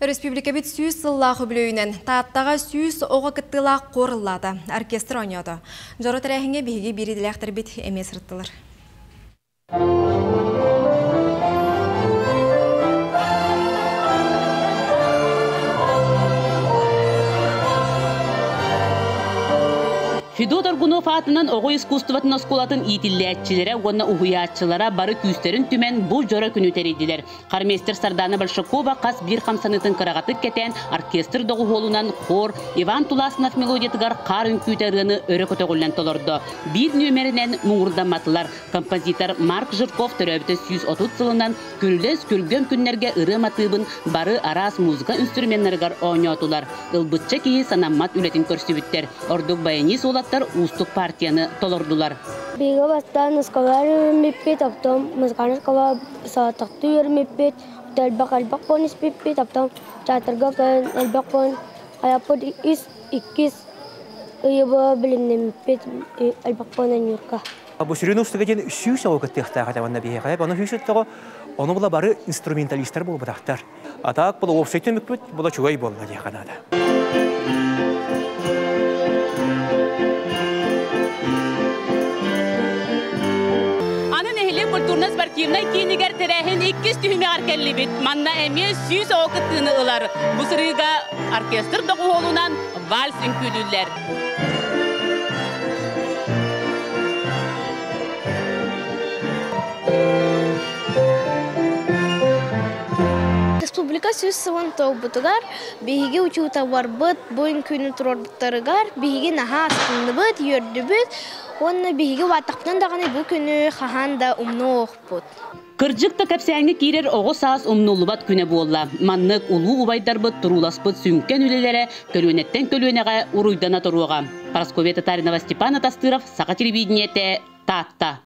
Өрөспүүбүлүкэбит 100 сыллаах үбүлүөйүнэн Тааттаҕа 100 оҕо кыттыылаах хор ыллаата, оркестр оонньоото. Дьоро тэрээһиҥҥэ биһиги биир идэлээхтэрбит эмиэ сырыттылар. Федот Аргунов аатынан оҕо искусствотын оскуолатын иитиллээччилэрэ уонна уһуйааччылара бары күүстэрин түмэн бу дьоро күнү тэрийдилэр. Хормейстер Сардана Большакова хас биир хамсаныытын кыраҕатык кэтээн, оркестр доҕуһуолунан хор Иван Туласынов мелодиятыгар хаар үҥкүүтэ ырыаны өрө көтөҕүллэн толордо. Биир нүөмэринэн муҥурдамматылар. Композитор Марк Жирков төрөөбүтэ 130 сылынан күрүлэс күргөм күннэргэ ырыа матыыбын бары араас музыка инструменнарыгар оонньоотулар. Ылбычча киһи санаммат үлэтин көрсүбүттэр. Ордук баянист уолаттар уустук партияны толордулар. Биһиги бастаан оскуолаҕа үөрэммиппит, оттон музыкальнай оскуола саатахтыы үөрэммиппит, элбэх элбэх буолан испиппит, оттон театрга кэлэн элбэх буолан айаппыт үс, иккис ыйы билиннэммиппит элбэх буолан Ньурка. Бу сүрүн устуга диэн 100 оҕо кыттыахтаах этэ манна биһиэхэ. Ону 100 оҕо ону була бары инструменталистар буолбатахтар. А так була уопсай түмүкпүт була чугай буолла диэхэ наада. Аны нэһилиэк культурно-спортивнай киинигэр тэрээһин иккис түһүмэҕэр кэллибит. Манна эмиэ 100 оҕо кыттыыны ылар. Бу сырыыга оркестр доҕуһуолунан вальс үҥкүүлүүллэр. Республика 100 сылын туолбутугар биһиги учууталларбыт бу үҥкүүнү туруорбуттарыгар биһиги наһаа астынныбыт, үөрдүбүт уонна биһиги улааттахпытына даҕаны бу күнү хаһан да умнуохпут. Кырдьык да кэпсээҥҥэ киирэр оҕо саас умнуллубат күнэ буолла. Маннык улуу убайдарбыт турууласпыт сүҥкэн үлэлэрэ көлүөнэттэн көлүөнэҕэ уруйдана туруоҕа. Парасковья Татаринова, Степан Атастыров, Саха телевидениетэ, Таатта.